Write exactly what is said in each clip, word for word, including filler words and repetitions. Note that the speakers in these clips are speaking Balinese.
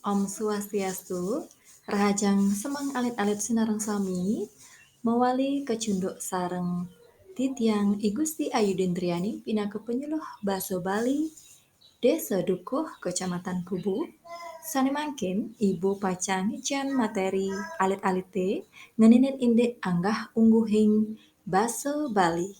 Om Swastiastu, rahajeng semeng alit-alit sinareng sami, mawali kacunduk sareng titiang I Gusti Ayu Dendriani pinaka penyuluh basa Bali Desa Dukuh, Kecamatan Kubu. Sane mangkin Ibu pacang ngicen materi alit-alite ngeninin indik anggah ungguhing basa Bali.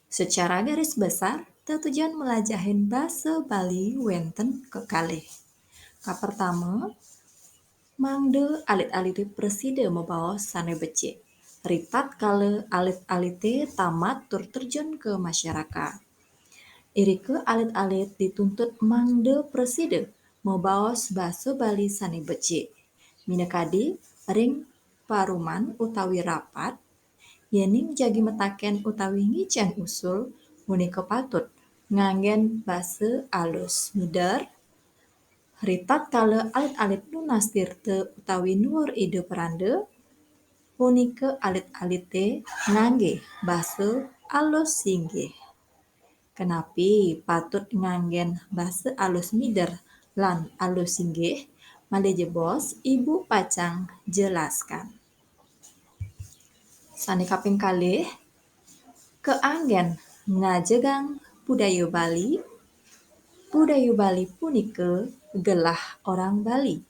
Secara garis besar, tetujon melajahin basa Bali wenten kekalih. Kapertama, mangda alit-alite prasida mabaos sane becik. Ritatkala alit-alite tamat tur terjun ke masyarakat, irika alit-alit dituntut mangda prasida mabaos basa Bali sane becik. Minakadi ring paruman utawi rapat, yening jagi mataken utawi ngicen usul, punika patut nganggen basa alus mider. Ritatkala alit-alit nunas tirta utawi nuwur Ida Peranda, punika alit-alite ngangge basa alus singgih. Kenapi patut nganggen basa alus mider lan alus singgih? Malih jebos Ibu pacang jelaskan. Sane kaping kalih, kaanggen ngajegang budaya Bali. Budaya Bali punika gelah orang Bali.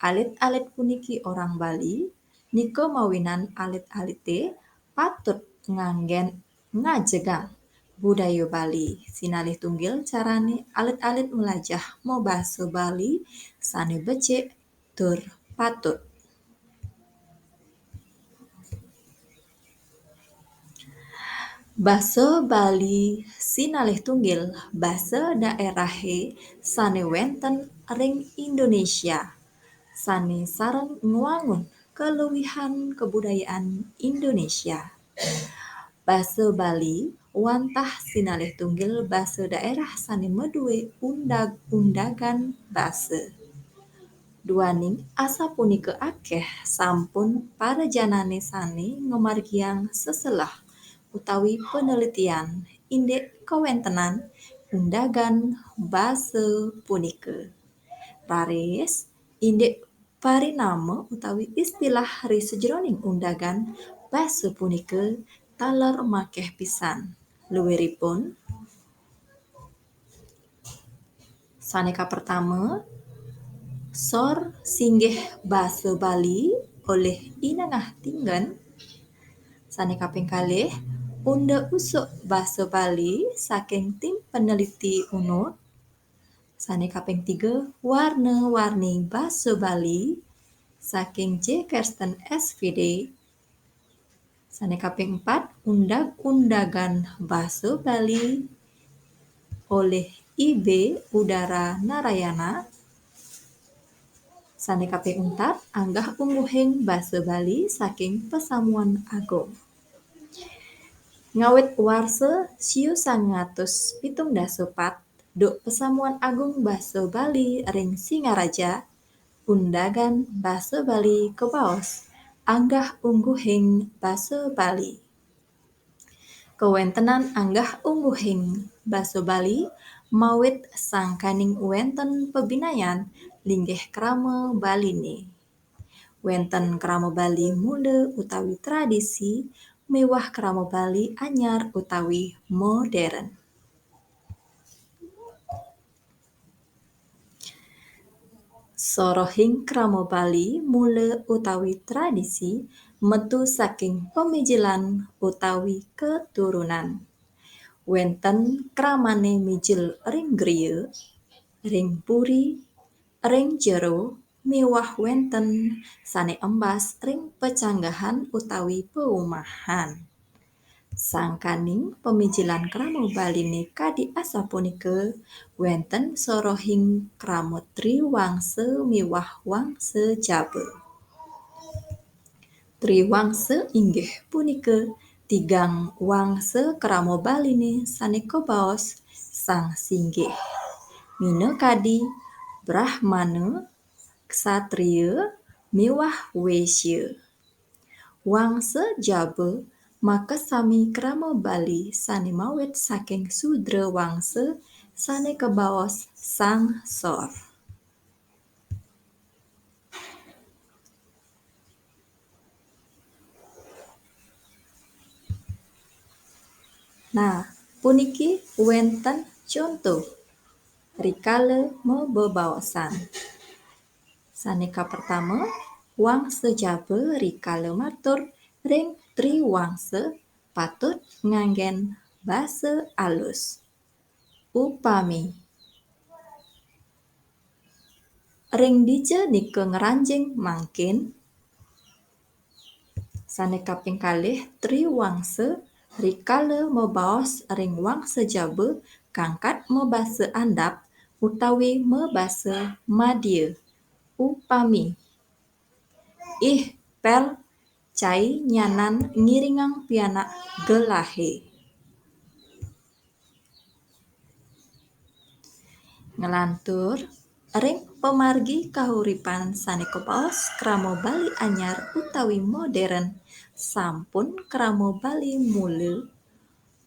Alit-alit puniki orang Bali, nika mawinan alit-alite patut nganggen ngajegang budaya Bali. Sinalih tunggil carane alit-alit mlajah mabasa Bali sane becik tur patut. Basa Bali sinalih tunggil basa daerahe sane wenten ring Indonesia, sane sareng ngwangun kaluwihan kabudayaan Indonesia. Basa Bali wantah sinalih tunggil basa daerah sane madue undag-undagan basa. Duaning asapunika akeh sampun para janane sane ngamargiang seselah utawi penelitian indik kawentenan undagan basa punika. Raris, indik parinama utawi istilah ri sajeroning undagan basa punika taler makeh pisan. Luwiripun, sane kapertama, sor singgih basa Bali olih I Nengah Tinggen. Sane kaping kalih, unda usuk basa Bali saking tim peneliti unut. Sane kaping tiga, warna-warni basa Bali saking J Kersten S V D. Sane kaping empat, undag-undagan basa Bali olih I B Udara Narayana. Sane kaping untat, anggah ungguhing basa Bali saking Pasamuan Agung. Ngawit warsa siu sangatus pitung dasa pat, duk Pasamuan Agung Basa Bali ring Singaraja, undagan basa Bali kabaos anggah ungguhing basa Bali. Kawentenan anggah ungguhing basa Bali mawit sangkaning wenten pabinayan linggih krama Baline. Wenten krama Bali mula utawi tradisi miwah krama Bali anyar utawi modern. Sorohing krama Bali mula utawi tradisi metu saking pamijilan utawi keturunan. Wenten kramane mijil ring griya, ring puri, ring jero, miwah wenten sane embas ring pacanggahan utawi paumahan. Sangkaning pamijilan krama Baline kadi asapunika, wenten sorohing krama triwangsa miwah wangsa jaba. Triwangsa inggih punika tigang wangsa krama Baline sane kabaos sang singgih. Minakadi Brahmana, Ksatria, miwah Wesya. Wangsa jaba makasami krama Bali sane mawit saking Sudra Wangsa sane kebaos sang sor. Nah, puniki wenten conto rikala mabebaosan. Sane kapertama, wangsa jaba rikala matur ring triwangsa patut nganggen basa alus. Upami, ring dija nika ngranjing mangkin. Sane kaping kalih, triwangsa rikala mabaos ring wangsa jaba kangkat mabasa andap utawi mabasa madya. Upami, "Ih, Pel, cai nyanan ngiringang pianak gelahe." Nglantur ring pamargi kahuripan sane kabaos krama Bali anyar utawi modern, sampun krama Bali mula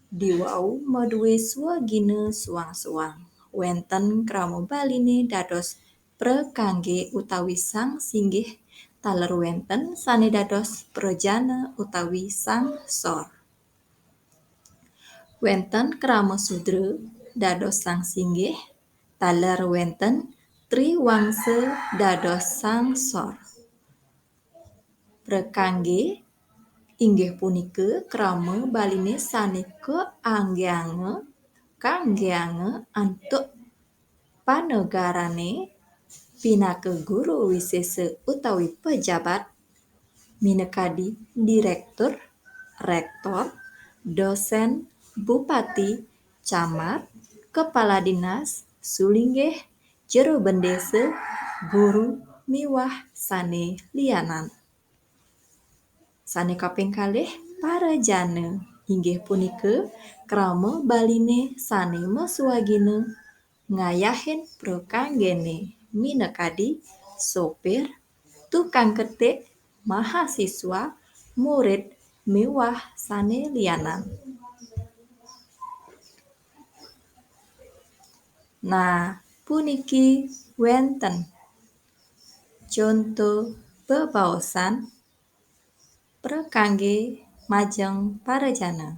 diwau madue swagina suang-suang. Wenten krama Baline dados prakangge utawi sang singgih, taler wenten sane dados prajana utawi sang sor. Wenten krama sudra dados sang singgih, taler wenten triwangsa dados sang sor. Prakangge inggih punika krama Baline sane kaanggeanga, kaanggeanga antuk panegarane pinaka guru wisesa utawi pejabat, minakadi direktur, rektor, dosen, bupati, camat, kepala dinas, sulinggih, jero bendesa, guru, miwah sane lianan. Sane kaping kalih, parajana, inggih punika krama Baline sane maswagina ngayahin prakanggene minakadi sopir, tukang ketik, mahasiswa, murid, miwah sane lianan. Nah, puniki wenten conto bebaosan prakangge majeng parajana.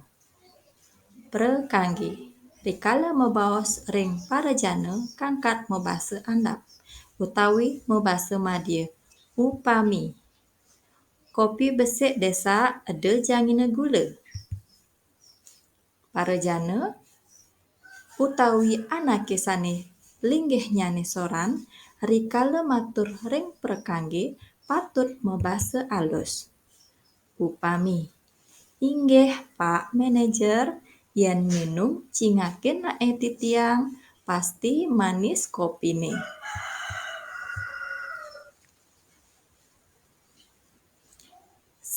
Prakangge rikala mabaos ring parajana kangkat mabasa andap utawi mabasa madya. Upami, "Kopi besik desak, eda jangina gula." Parajana utawi anake sane linggihnyane soran rikala matur ring prakangge patut mabasa alus. Upami, "Inggih, Pak Manajer, yen nginum cingakin nae titiang, pasti manis kopine."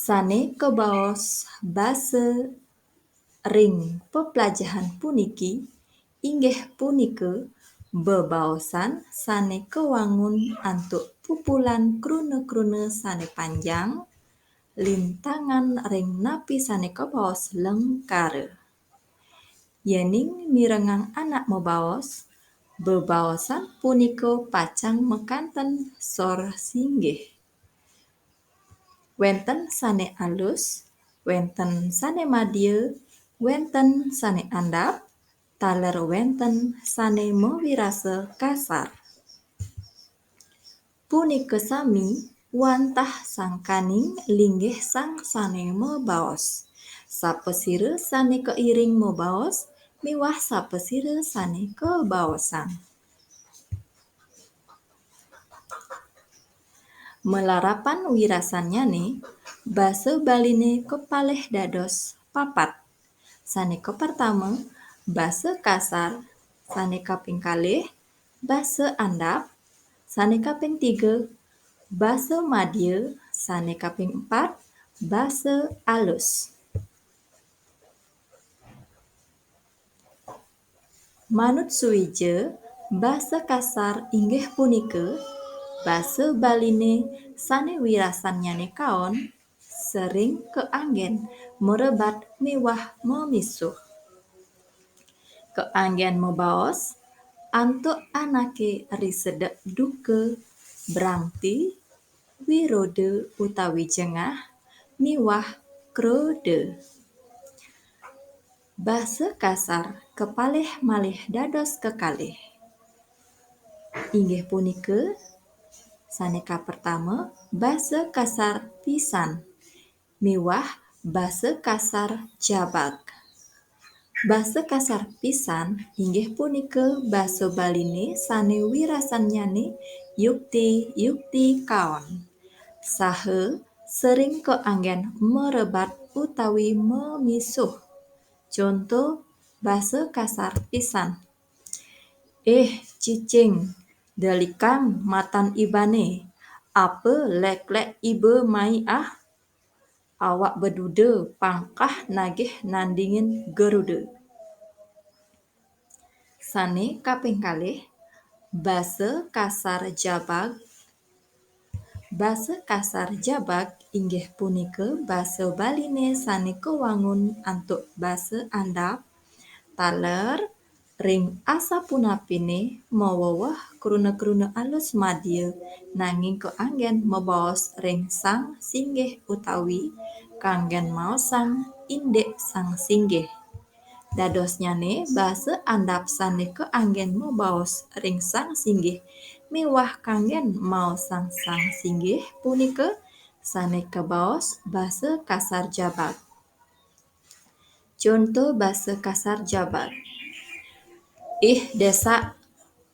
Sane kabaos basa ring peplajahan puniki inggih punika bebaosan sane kawangun antuk pupulan kruna-kruna sane panjang, lintangan ring napi sane kabaos lengkara. Yening mirengang anak mabaos, bebaosan punika pacang makanten sor singgih. Wenten sane alus, wenten sane madya, wenten sane andap, taler wenten sane mawirasa kasar. Punika sami wantah sangkaning linggih sang sane mabaos. Sapasira sane kairing mabaos miwah sapasira sane kabaosang. Malarapan wirasannyane, basa Baline kapalih dados papat. Sane kapertama, basa kasar, sane kaping kalih, basa andap, sane kaping tiga, basa madya, sane kaping empat, basa alus. Manut suija, basa kasar inggih punika basa Baline sane wirasannyane kaon, sering kaanggen marebat miwah mamisuh. Kaanggen mabaos, Antuk anaké ri sedek duka, brangti, wiroda utawi jengah, miwah kroda. Basa kasar kapalih malih dados kekalih. Inggih punika, sané kapertama, basa kasar pisan miwah basa kasar jabag. Basa kasar pisan inggih punika basa Baliné sané wirasannyané yukti, yukti kaon, saha sering kaanggén marebat utawi mamisuh. Conto basa kasar pisan. "Ih, cicing, delikang matan ibané, apa lék-lék iba mai ah? Awak beduda pangkah nagih nandingin Garuda." Sané kaping kalih, basa kasar jabag. Basa kasar jabag inggih punika basa Baliné sané kawangun antuk basa andap, taler, ring asapunapiné maweweh kruna-kruna alus madya, nanging kaanggén mabaos ring sang singgih utawi kanggén maosang indik sang singgih. Dadosnyané basa andap sané kaanggén mabaos ring sang singgih miwah kanggén maosang sang singgih punika sané kabaos basa kasar jabag. Conto basa kasar jabag. "Ih, désak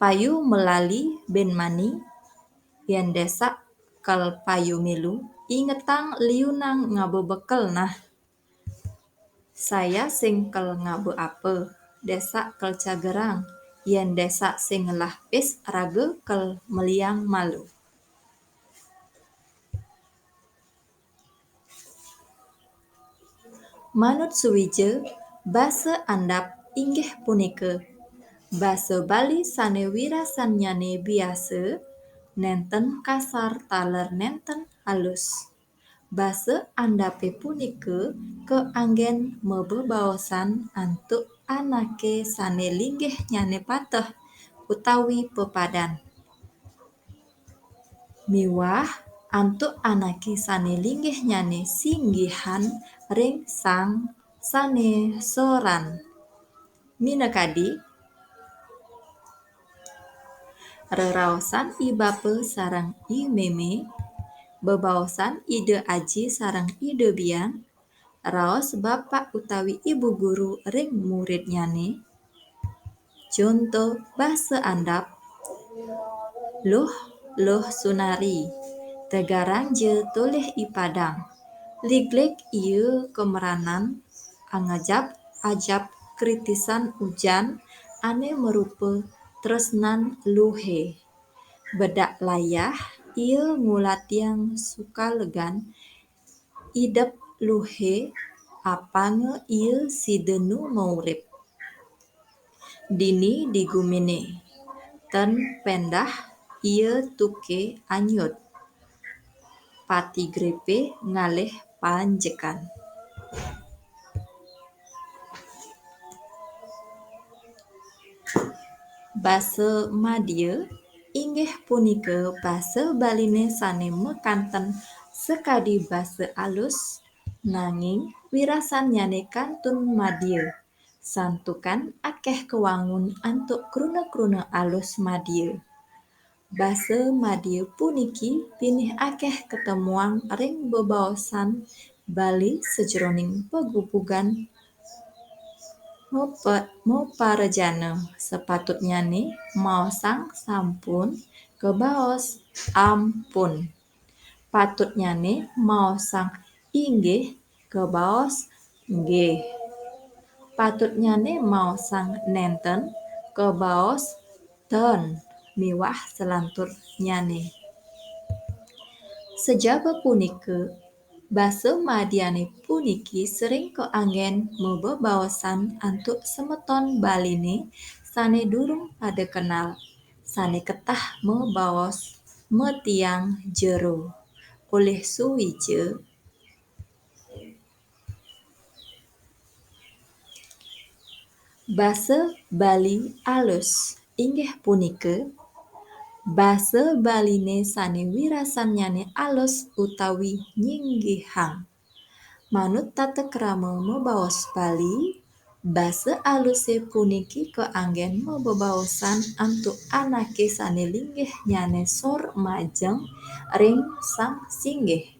payu malali bin mani, yén désak kel payu milu, ingetang liunang ngaba bekel nah. Saya sing kel ngaba apa, désak kel cagerang, yén désak sing ngelah pis raga kel meliang malu." Manut suwija, basa andap inggih punika basa Bali sané wirasannyané biasa, nénten kasar taler nénten alus. Basa andapé punika kaanggén mabebaosan antuk anaké sané linggihnyané pateh utawi pepadan. Miwah antuk anaké sané linggihnyané singgihan ring sang sané soran. Minakadi, reraosan i bapa sareng i mémé, bebaosan ida aji sareng ida biang, raos bapak utawi ibu guru ring muridnyané. Conto basa andap, "Luh, luh sunari, tegarang ja tolih i padang. Liglig ia kameranan, angajap-ajap kritisan ujan ané marupa tresnan luhé. Bedak layah ia ngulatiang sukalegan idep luhé, apanga ia sida nu maurip. Dini di guminé, tan péndah ia tuké anyut. Pati grepé ngalih panjekan." Basa madya inggih punika basa Baliné sané makanten sakadi basa alus, nanging wirasannyané kantun madya, santukan akéh kawangun antuk kruna-kruna alus madya. Basa madya puniki pinih akéh katemuang ring bebaosan Bali sajeroning pagubugan mapa-, maparajana, sapatutnyané maosang sampun kabaos ampun. Patutnyané maosang inggih kabaos nggih. Patutnyané maosang nénten kabaos ten miwah salanturnyané. Sajaba punika, basa madyané puniki sering kaanggén mabebaosan antuk semeton Baliné sané durung pada kenal, sané ketah mabaos matiang jero. Olih suwija, basa Bali alus inggih punika basa Baliné sané wirasanyané alus utawi nyinggihang. Manut tata krama mabaos Bali, basa alusé puniki kaanggén mabebaosan antuk anaké sané linggihnyané sor majeng ring sang singgih.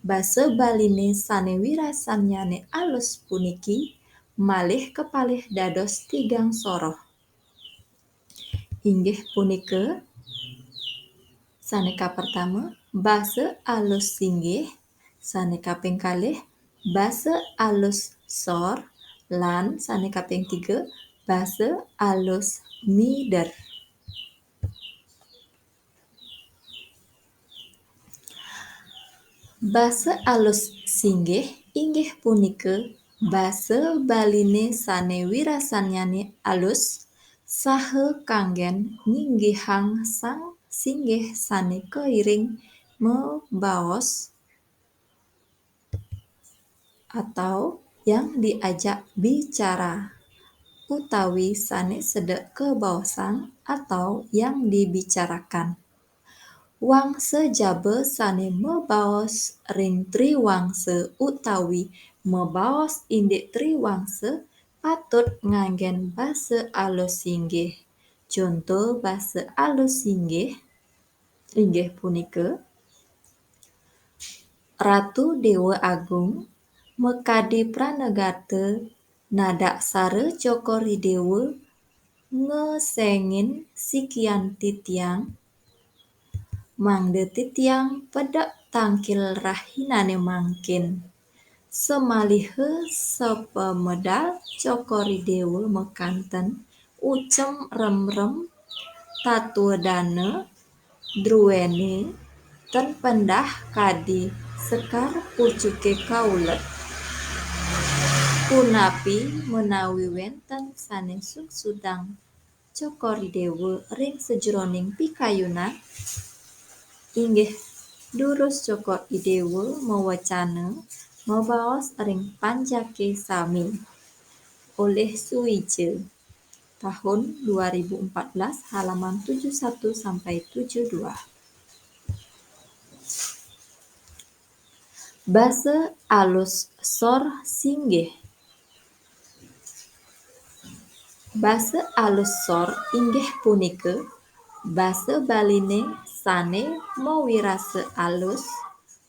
Basa Baliné sané wirasanyané alus puniki malih kapalih dados tigang soroh. Inggih punika, sané kapertama, basa alus singgih, sané kaping kalih, basa alus sor, lan sané kaping tiga, basa alus mider. Basa alus singgih inggih punika basa Baliné sané wirasanyané alus saha kanggén nyinggihang sang singgih sané kairing mabaos atau yang diajak bicara, utawi sané sedek kabaosang atau yang dibicarakan. Wangsa jaba sané mabaos ring triwangsa utawi mabaos indik triwangsa patut nganggén basa alus singgih. Conto basa alus singgih inggih punika, Ratu Déwa Agung makadi pranagata nadaksara Cokor I Déwa ngeséngin sikian titiang, mangda titiang pedek tangkil rahinané mangkin. Samaliha sapamedal Cokor I Déwa makanten, ucem remrem tatwa dana druéné tan pendah kadi sekar pucuké kaulet. Punapi menawi wénten sané suksudang Cokor I Déwa ring sajeroning pikayunan? Inggih, durus Cokor I Déwa mawecana mabaos ring panjaké sami. Olih Suwija, tahun dua ribu empat belas, halaman tujuh satu sampai tujuh dua. Basa alus sor singgih. Basa alus sor inggih punika basa Baliné sané mawirasa alus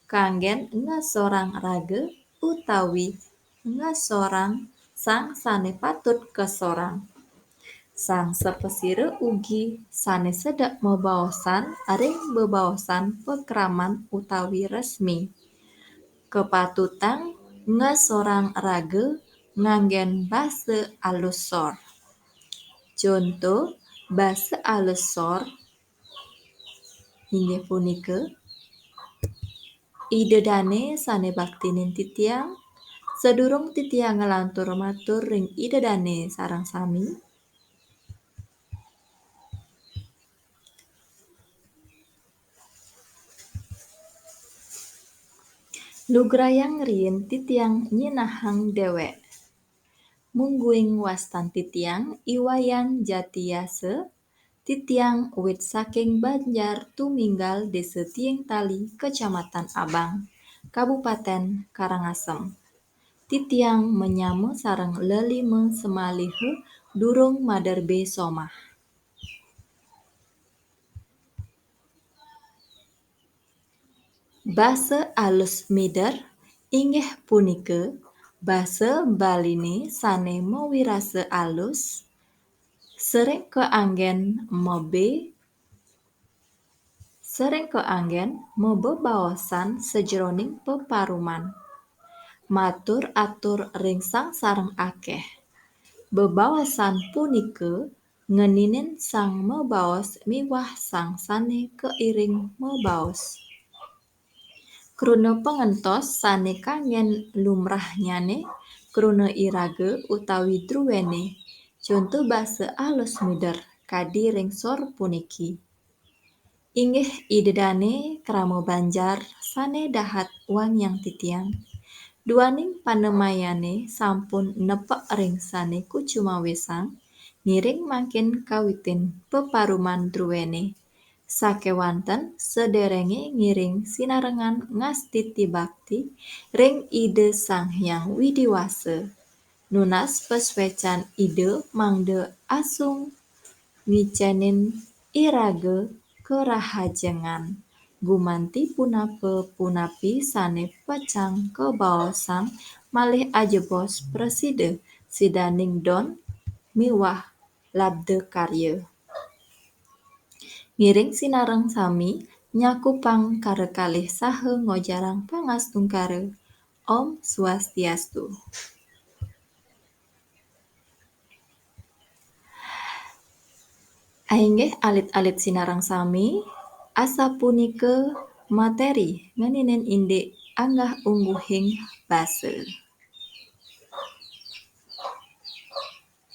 kanggén ngasorang raga utawi ngasorang sang sané patut kasorang. Sang sapasira ugi sané sedek mabaosan ring bebaosan pakraman utawi resmi. Kapatutang ngasorang raga nganggén basa alus sor. Conto basa alus sor inggih punika, Ida dané sané baktinin titiang, sadurung titiang nglantur matur ring Ida dané sareng sami. Lugrayang riin titiang nyinahang déwék. Mungguing wastan titiang I Wayan Jatiasa, titiang wit saking Banjar Tuminggal, Désa Tiing Tali, Kecamatan Abang, Kabupatén Karangasem. Titiang manyama sareng lelima samaliha durung madarbé somah. Basa alus mider inggih punika basa Baliné sané mawirasa alus, sering kaanggén mabé, sering kaanggén mabebaosan sajeroning peparuman. Matur atur ring sang sareng akéh. Bebaosan punika ngeninin sang mabaos miwah sang sané kairing mabaos. Kruna pangentos sané kanggén lumrahnyané, kruna iraga utawi druéné. Conto basa alus mider kadi ring sor puniki. Inggih Ida dané krama Banjar sané dahat wangiang titiang. Duaning panemayané sampun nepek ring sané kucumawésang, Ngiring mangkin kawitin peparuman druene. Sakewanten sederenge ngiring sinarengan ngastiti bakti ring Ida Sang Hyang Widi Wasa. Nunas pasuecan Ida mangda asung ngicenin iraga karahajengan. Gumanti punapa-punapi sane pacang kabaosang malih ajebos prasida sidaning don miwah labda karya. Ngiring sinareng sami nyakupang kara kalih saha ngojarang pangastungkara. Om Swastiastu. Ainggih alit-alit sinareng sami, asapunika materi ngeninin indik anggah ungguhing basa.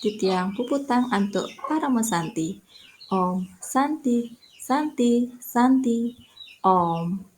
Titiang puputang antuk parama santi. Om Santi, Santi, Santi, Om.